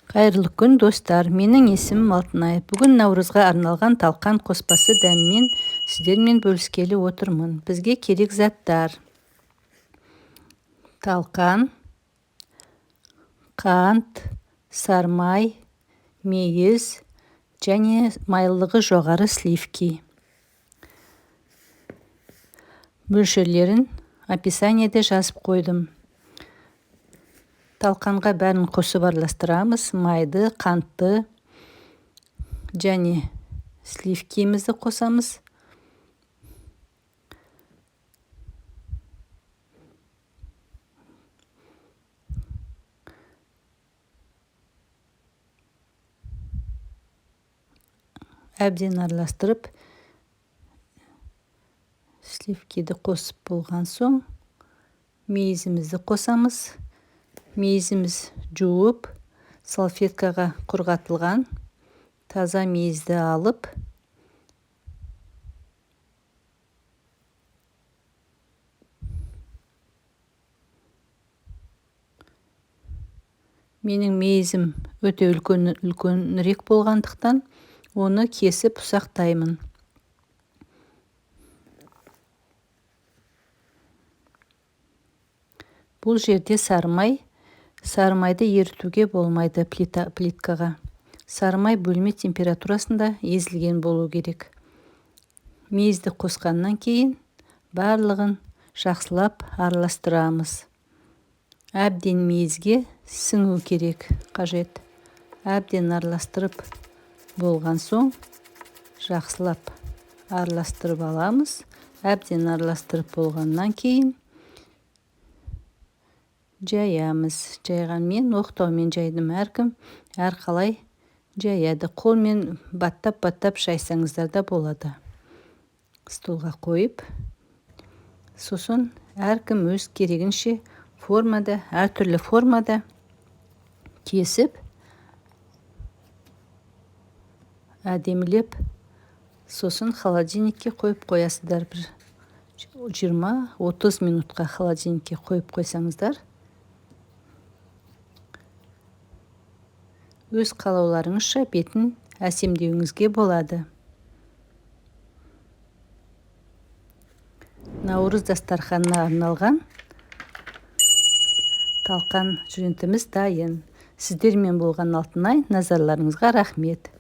Қайырлы күн, достар! Менің есімім Алтынай. Бүгін Наурызға арналған талқан қоспасы дәмімен сіздермен бөліскелі отырмын. Бізге керек заттар: талқан, қант, сармай, мейіз және майлылығы жоғары сливки. Мөлшерлерін описаниеде жазып қойдым. Талқанға бәрін қосып араластырамыз. Майды, қантты және сливкимізді қосамыз. Әбден араластырып, сливкиді қосып болған соң мейізімізді қосамыз. Мейізіміз жуып, салфеткаға құрғатылған таза мейізді алып, менің мейізім өте үлкенірек болғандықтан, оны кесіп ұсақтаймын. Бұл жерде сарымай. Сарымайды ерітуге болмайды плиткаға. Сарымай бөлме температурасында езілген болу керек. Мейізді қосқаннан кейін барлығын жақсылап араластырамыз. Әбден мейізге сіңу керек, қажет. Әбден араластырып болған соң жақсылап араластырып аламыз. Әбден араластырып болғаннан кейін жаямыз. Жайғанмен оқтаумен жайдым. Әркім әрқалай жаяды. Қолмен баттап-баттап жайсаңыздар да болады. Столға қойып, сосын әркім өз керегінше формада, әртүрлі формада кесіп, әдемілеп, сосын холодильникке қойып қоясыздар. Бір 20-30 минутқа холодильникке қойып қойсаңыздар, өз қалауларыңызша бетін әсемдеуіңізге болады. Наурыз дастарханына арналған талқан жүрентіміз дайын. Сіздермен болған Алтынай, назарларыңызға рахмет.